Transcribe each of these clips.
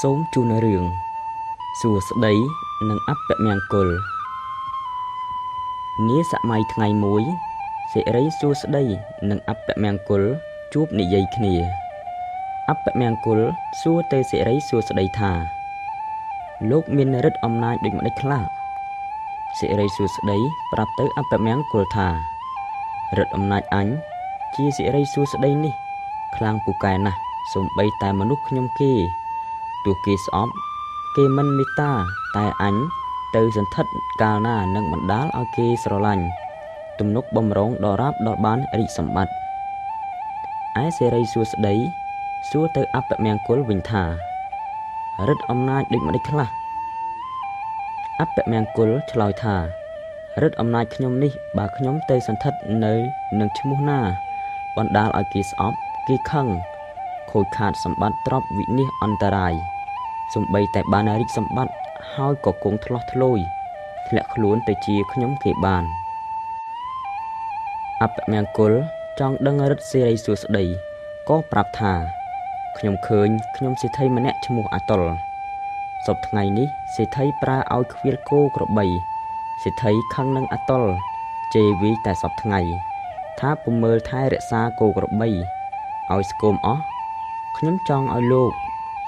សូមជូនរឿងសួស្តីនិងអពមង្គលនាសម័យថ្ងៃមួយសិរីសួស្តីនិងអពមង្គលជួបនិយាយគ្នាអពមង្គលសួរទៅសិរីសួស្តីថាលោកមានឫទ្ធិអំណាចដូចម្តេចខ្លះសិរីសួស្តីប្រាប់ទៅអពមង្គលថាឫទ្ធិអំណាចអញជាសិរីសួស្តីនេះខ្លាំងពូកែណាស់សូម្បីតែមនុស្សខ្ញុំគេទោះគេស្អប់គេមិនមេត្តាតែអញទៅសន្ធិដ្ឋកាលណានឹងបណ្ដាលឲ្យគេស្រឡាញ់ទំនុកបំរុងដល់រាបដល់បានរាជសម្បត្តិឯសិរីសួស្តីសួរទៅអពមង្គលវិញថាឫទ្ធិអំណាចដូចម្តេចខ្លះអពមង្គលឆ្លើយថាឫទ្ធិអំណាចខ្ញុំនេះបើខ្ញុំទៅសន្ធិដ្ឋនៅនឹងឈ្មោះណាបណ្ដាលឲ្យគេស្អប់គេខឹងខូចខាតសម្បត្តិទ្រព្យវិនាសអន្តរាយសូម្បីតែបានរាជសម្បត្តិហើយក៏គង់ថ្លោះធ្លោយធ្លាក់ខ្លួនទៅជាខ្ញុំគេបានអពមង្គលចង់ដឹងឫទ្ធិសិរីសួស្តីក៏ប្រាប់ថាខ្ញុំឃើញខ្ញុំសេដ្ឋីម្នាក់ឈ្មោះអាតុលសព្វថ្ងៃនេះសេដ្ឋីប្រើឲ្យខ្វៀលគោក្របីសេដ្ឋីខឹងនឹងអាតុលជេរវាយតែសព្វថ្ងៃថាពុំមើលថែរក្សាគោក្របីឲ្យស្គមអស់ខ្ញុំចង់ឲ្យលោក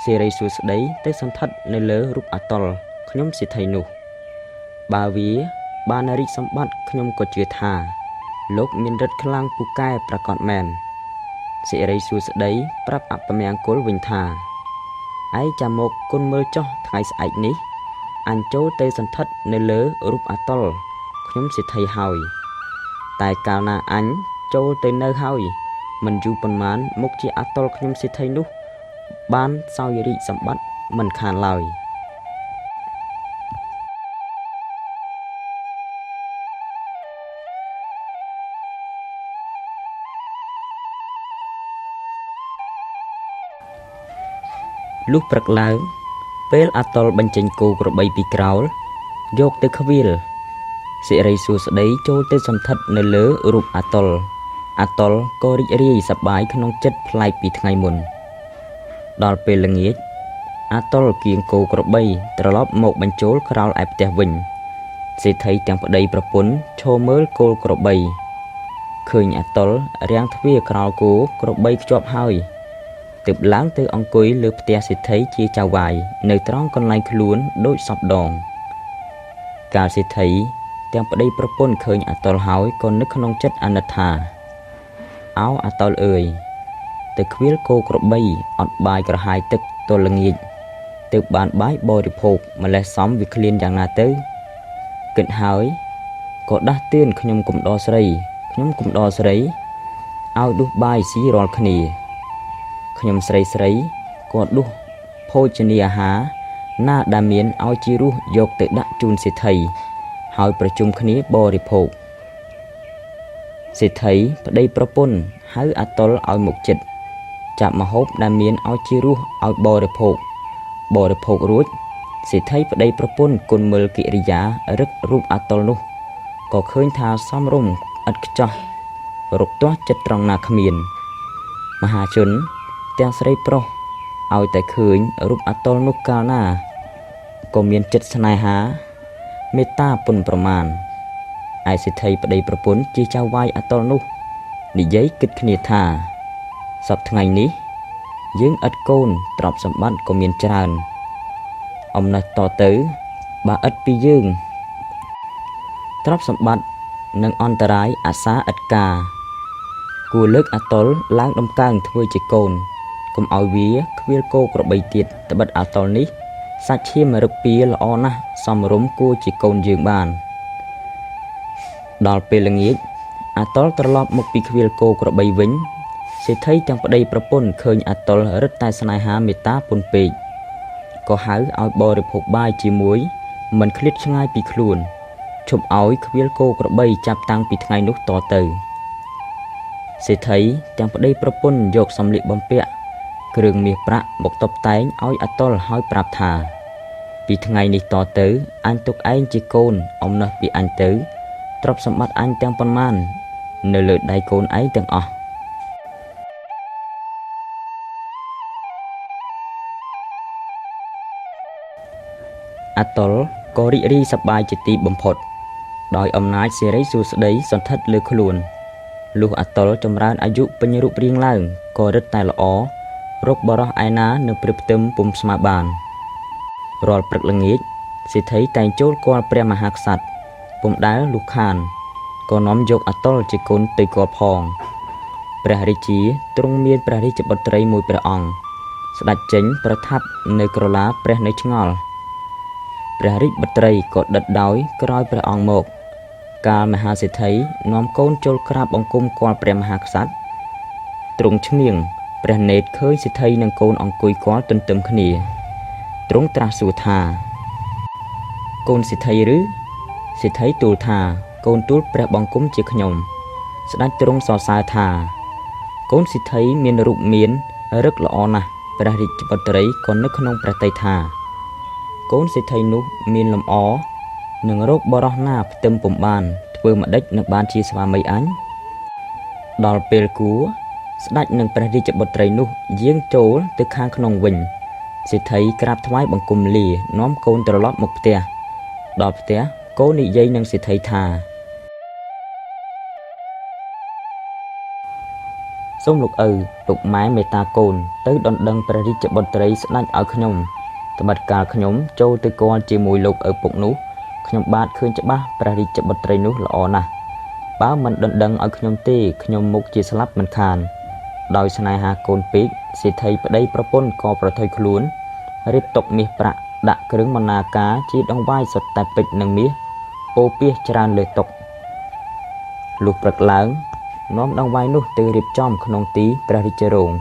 សិរីសួស្តីទៅសន្ធិដ្ឋនៅលើរូបអាតុលខ្ញុំសេដ្ឋីនោះបើវាបានរាជសម្បត្តិខ្ញុំក៏ជឿថាលោកមានឫទ្ធិខ្លាំងពូកែប្រាកដមែនសិរីសួស្តីប្រាប់អពមង្គលវិញថាឯងចាំមកគុណមើលចុះថ្ងៃស្អែកនេះអញចូលទៅសន្ធិដ្ឋនៅលើរូបអាតុលខ្ញុំសេដ្ឋីហើយតែកាលណាអញចូលទៅនៅហើយមិនយូរប៉ុន្មានមុខជាអាតុលខ្ញុំសេដ្ឋីនោះបានសោយរាជសម្បត្តិមិនខានឡើយលុះព្រឹកឡើងពេលអាតុលបញ្ចេញគោក្របីពីក្រោលយកទៅខ្វៀលសិរីសួស្តីចូលទៅសន្ធិដ្ឋនៅលើរូបអាតុលអាតុលក៏រីករាយសប្បាយក្នុងចិត្តប្លែកពីថ្ងៃមុនដល់ពេលល្ងាចអាតុលគៀងគោក្របីត្រឡប់មកបញ្ចូលក្រោលឯផ្ទះវិញសេដ្ឋីទាំងប្តីប្រពន្ធឈរមើលគោក្របីឃើញអាតុលរាំងទ្វារក្រោលគោក្របីខ្ជាប់ហើយទើបឡើងទៅអង្គុយលើផ្ទះសេដ្ឋីជាចៅហ្វាយនៅត្រង់កន្លែងខ្លួនដូចសពដងកាលសេដ្ឋីទាំងប្តីប្រពន្ធឃើញអាតុលហើយក៏នឹកក្នុងចិត្តអាណិតថាអោអាតុលអើយទៅខ្វៀលគោក្របីអត់បាយក្រហាយទឹកទល់ល្ងាចទើបបានបាយបរិភោគម្លេះសំវាឃ្លានយ៉ាងណាទៅគិតហើយក៏ដាស់តឿនខ្ញុំកំដរស្រីខ្ញុំកំដរស្រីឲ្យដួសបាយស៊ីរាល់គ្នាខ្ញុំស្រីស្រីក៏ដួសភោជនីអាហារណាដែលមានឲ្យជារសយកទៅដាក់ជូនសេដ្ឋីហើយប្រជុំគ្នាបរិភោគសេដ្ឋីប្តីប្រពន្ធហៅអាតុលឲ្យមកចិត្តចាប់ម្ហូបដែលមានឲ្យជារសឲ្យបរិភោគបរិភោគរួចសេដ្ឋីប្តីប្រពន្ធគុណមើលកិរិយារឹករូបអាតុលនោះក៏ឃើញថាសមរម្យឥតខ្ចោះរកទាស់ចិត្តត្រង់ណាគ្មានមហាជនទាំងស្រីប្រុសឲ្យតែឃើញរូបអាតុលនោះកាលណាក៏មានចិត្តស្នេហាមេត្តាពុនប្រមាណឯសេដ្ឋីប្តីប្រពន្ធជាចៅហ្វាយអាតុលនោះនិយាយគិតគ្នាថាសព្វថ្ងៃនេះយើងឥតកូនទ្រព្យសម្បត្តិក៏មានច្រើនអំណះតទៅបើឥតពីយើងទ្រព្យសម្បត្តិនឹងអន្តរាយអាសាឥតការគួរលើកអាតុលឡើងដំកើងធ្វើជាកូនកុំឲ្យវាខ្វៀលគោក្របីទៀតត្បិតអាតុលនេះសាច់ឈាមរឹកពីល្អណាស់សមរម្យគួរជាកូនយើងបានដល់ពេលល្ងាចអាតុលត្រឡប់មកពីខ្វៀលគោក្របីវិញសេដ្ឋីទាំងប្តីប្រពន្ធឃើញអាតុលរឹតតែស្នេហាមេត្តាពន់ពេកក៏ហៅឲ្យបរិភោគបាយជាមួយមិនឃ្លាតឆ្ងាយពីខ្លួនឈប់ឲ្យខ្វៀលគោក្របីចាប់តាំងពីថ្ងៃនោះតទៅសេដ្ឋីទាំងប្តីប្រពន្ធយកសម្លៀកបំពាក់គ្រឿងមាសប្រាក់មកតុបតែងឲ្យអាតុលហើយប្រាប់ថាពីថ្ងៃនេះតទៅអញទុកឯងជាកូនអំណះពីអញទៅទ្រព្យសម្បត្តិអញទាំងប៉ុន្មាននៅលើដៃកូនឯងទាំងអស់ អាតុលក៏រីករាយសប្បាយជាទីបំផុត ដោយអំណាចសិរីសួស្តីសន្ធិដ្ឋលើខ្លួន លុះអាតុលចម្រើនអាយុពេញរូបរាងឡើងក៏រឹតតែល្អ រកបុរសឯណានឹងប្រៀបផ្ទឹមពុំស្មើបាន រាល់ព្រឹកល្ងាចសេដ្ឋីតែងចូលគាល់ព្រះមហាក្សត្រពុំដែលលុះខានក៏នាំយកអាតុលជាកូនទៅគាល់ផង ព្រះរាជាទ្រង់មានព្រះរាជបុត្រីមួយព្រះអង្គ ស្ដេចចេញប្រថាប់នៅក្រឡាព្រះនៅឆ្ងល់ ព្រះរាជបុត្រីក៏ដិតដោយក្រោយព្រះអង្គមក កាលមហាសេដ្ឋីនាំកូនចូលក្រាបបង្គំគាល់ព្រះមហាក្សត្រ ទ្រង់ឈ្មៀងព្រះនេត្រឃើញសេដ្ឋីនិងកូនអង្គុយគាល់ទន្ទឹមគ្នា ទ្រង់ត្រាស់សួរថា កូនសេដ្ឋីឬ សេដ្ឋីទូលថាកូនទូលព្រះបង្គំជាខ្ញុំ ស្ដេចទ្រង់សរសើរថា កូនសេដ្ឋីមានរូបមានរឹកល្អណាស់ ព្រះរាជបុត្រីក៏នឹកក្នុងព្រះទ័យថា កូនសេដ្ឋីនោះមានលំអ នឹងរកបុរសណាផ្ទឹមពុំបាន ធ្វើម្ដេចនឹងបានជាស្វាមីអញ ដល់ពេលគួរស្ដេចនិងព្រះរាជបុត្រីនោះយាងចូលទៅខាងក្នុងវិញ សេដ្ឋីក្រាបថ្វាយបង្គំលានាំកូនត្រឡប់មកផ្ទះ ដល់ផ្ទះកូននិយាយនឹងសេដ្ឋីថា សូមលោកឪលោកម៉ែមេត្តាកូនទៅដណ្ដឹងព្រះរាជបុត្រីស្ដេចឲ្យខ្ញុំ ត្បិតកាលខ្ញុំចូលទៅគាល់ជាមួយលោកឪពុកនោះ ខ្ញុំបាទឃើញច្បាស់ព្រះរាជបុត្រីនោះល្អណាស់ បើមិនដណ្ដឹងឲ្យខ្ញុំទេខ្ញុំមុខជាស្លាប់មិនខាន ដោយស្នេហាកូនពេក សេដ្ឋីប្តីប្រពន្ធក៏ប្រថុយខ្លួន រៀបតុមាសប្រាក់ដាក់គ្រឿងបណ្ណាការជាដង្វាយសុទ្ធតែពេជ្រនិងមាសពោពាសច្រើនលើតុ លុះព្រឹកឡើងនាំដង្វាយនោះទៅរៀបចំក្នុងទីព្រះរាជរោង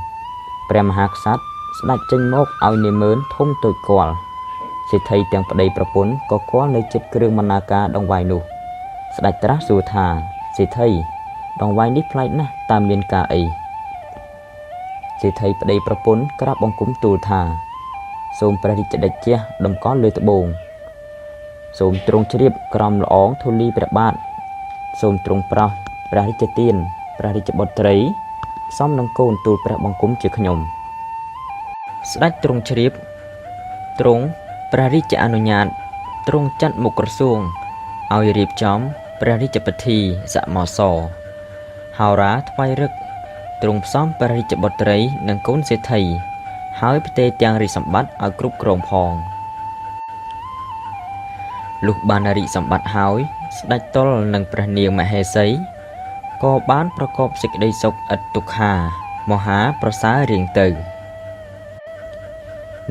ព្រះមហាក្សត្រស្ដេចចេញមកឲ្យនាម៉ឺនធំតូចគាល់ សេដ្ឋីទាំងប្តីប្រពន្ធក៏គាល់នៅចិត្តគ្រឿងបណ្ណាការដង្វាយនោះ ស្ដេចត្រាស់សួរថា សេដ្ឋីដង្វាយនេះប្លែកណាស់តើមានការអី សេដ្ឋីប្តីប្រពន្ធក្រាបបង្គំទូលថា សូមព្រះរាជតេជះតម្កល់លើត្បូង សូមទ្រង់ជ្រាបក្រំល្អងធូលីព្រះបាទ សូមទ្រង់ប្រោសព្រះរាជទានព្រះរាជបុត្រីផ្សំនឹងកូនទូលព្រះបង្គំជាខ្ញុំ ស្ដេចទ្រង់ជ្រាបទ្រង់ព្រះរាជអនុញ្ញាតទ្រង់ចាត់មុខក្រសួងឲ្យរៀបចំព្រះរាជពិធីសមោសរហោរាថ្វាយរឹកទ្រង់ផ្សំព្រះរាជបុត្រីនិងកូនសេដ្ឋីហើយផ្ទេរទាំងរាជសម្បត្តិឲ្យគ្រប់គ្រងផង លុះបានរាជសម្បត្តិហើយស្ដេចតុលនិងព្រះនាងមហេសីក៏បានប្រកបសេចក្តីសុខឥតទុក្ខាមហាប្រសើររៀងទៅ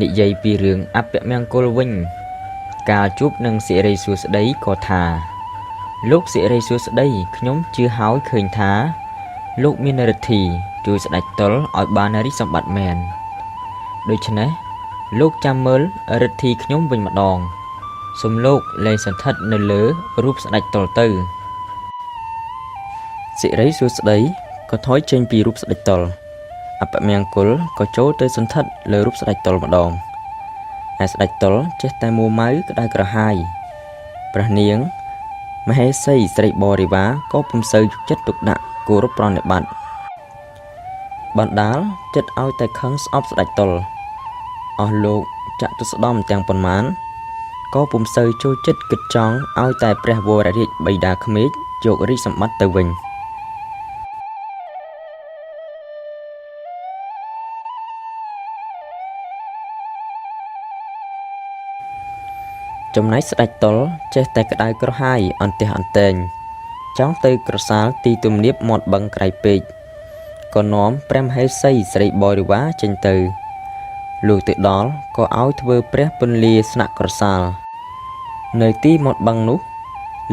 និយាយពីរឿងអពមង្គលវិញ កាលជួបនឹងសិរីសួស្តីក៏ថា លោកសិរីសួស្តីខ្ញុំជឿហើយឃើញថា លោកមានឫទ្ធីជួយស្ដេចតុលឲ្យបានរាជសម្បត្តិមែន ដូច្នេះលោកចាំមើលឫទ្ធីខ្ញុំវិញម្ដង សូមលោកលែងសន្ធិដ្ឋនៅលើរូបស្ដេចតុលទៅ សិរីសួស្តីក៏ថយចេញពីរូបស្ដេចតុល អពមង្គលក៏ចូលទៅសន្ធិដ្ឋលើរូបស្ដេចតុលម្ដង ឯស្ដេចតុលចេះតែមួម៉ៅក្តៅក្រហាយ ព្រះនាងមហេសីស្រីបរិវារក៏ពុំសូវយកចិត្តទុកដាក់គោរពប្រណិប័តន៍បណ្ដាលចិត្តឲ្យតែខឹងស្អប់ស្ដេចតុល អស់លោកចតុស្ដមទាំងប៉ុន្មានក៏ពុំសូវចូលចិត្តគិតចង់ឲ្យតែព្រះវររាជបិតាក្មេកយករាជសម្បត្តិទៅវិញ ចំណែកស្ដេចតុលចេះតែក្តៅក្រហាយអន្ទះអន្ទែងចង់ទៅក្រសាលទីទំនាបមាត់បឹងក្រៃពេកក៏នាំព្រះមហេសីស្រីបរិវារចេញទៅលុះទៅដល់ក៏ឲ្យធ្វើព្រះពន្លាស្នាក់ក្រសាលនៅទីមាត់បឹងនោះ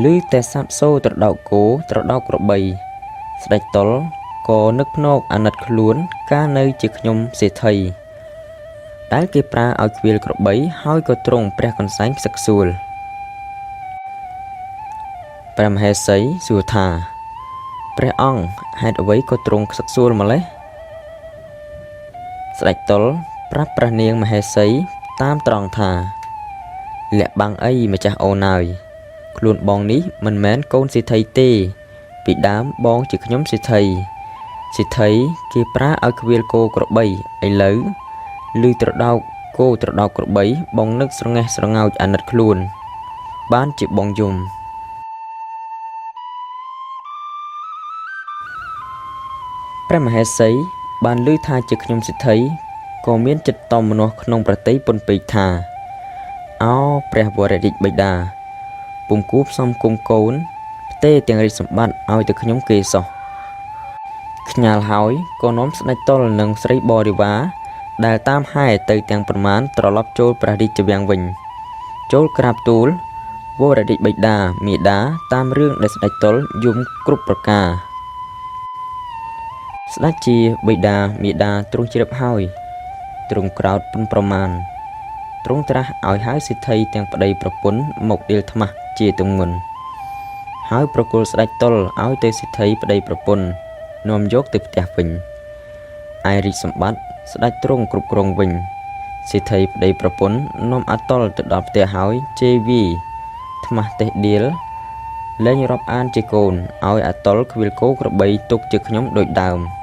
ឮតែសัพសូរត្រដោកគោត្រដោកក្របីស្ដេចតុលក៏នឹកភ្នោកអាណិតខ្លួនកាលនៅជាខ្ញុំសេដ្ឋីដែលគេប្រើឲ្យខ្វៀលក្របីហើយក៏ទ្រង់ព្រះកន្សែងខ្សឹកខ្សួលព្រះមហេសីសួរថាព្រះអង្គហេតុអ្វីក៏ទ្រង់ខ្សឹកខ្សួលម្ល៉េះស្ដេចតុលប្រាប់ព្រះនាងមហេសីតាមត្រង់ថាលាក់បាំងអីម្ចាស់អូនហើយខ្លួនបងនេះមិនមែនកូនសេដ្ឋីទេពីដើមបងជាខ្ញុំសេដ្ឋីសេដ្ឋីគេប្រើឲ្យខ្វៀលគោក្របីឥឡូវឮត្រដោក គោត្រដោកក្របីបងនឹកស្រងេះស្រងោចអាណិតខ្លួន បានជាបងយំ ព្រះមហេសីបានឮថាជាខ្ញុំសេដ្ឋីក៏មានចិត្តតមនោះក្នុងប្រតិពន់ពេកថាអោព្រះវររាជបិតាពុំគួរផ្សំគុំកូនផ្ទេទាំងរាជសម្បត្តិឲ្យទៅខ្ញុំគេសោះខ្ញាល់ហើយក៏នាំស្ដេចតុលនិងស្រីបរិវារដែលតាមហែទៅទាំងប្រមាណត្រឡប់ចូលព្រះរាជវាំងវិញចូលក្រាបទូលវររាជបិតាមេដាតាមរឿងដែលស្ដេចតុលយំគ្រប់ប្រការស្ដេចជាបិតាមេដាទ្រង់ជ្រាបហើយទ្រង់ក្រោធពន់ប្រមាណទ្រង់ត្រាស់ឲ្យហៅសិទ្ធិទាំងប្តីប្រពន្ធមកដៀលថ្មាស់ជាទម្ងន់ហើយប្រគល់ស្ដេចតុលឲ្យទៅសិទ្ធិប្តីប្រពន្ធនាំយកទៅផ្ទះវិញឯរាជសម្បត្តិស្ដេចទ្រង់គ្រប់គ្រងវិញសិទ្ធិប្តីប្រពន្ធនាំអាតុលទៅដល់ផ្ទះហើយជេវីថ្មាស់តេះដៀលលែងរាប់អានជាកូនឲ្យអាតុលខ្វៀលគោក្របីទុកជាខ្ញុំដូចដើម។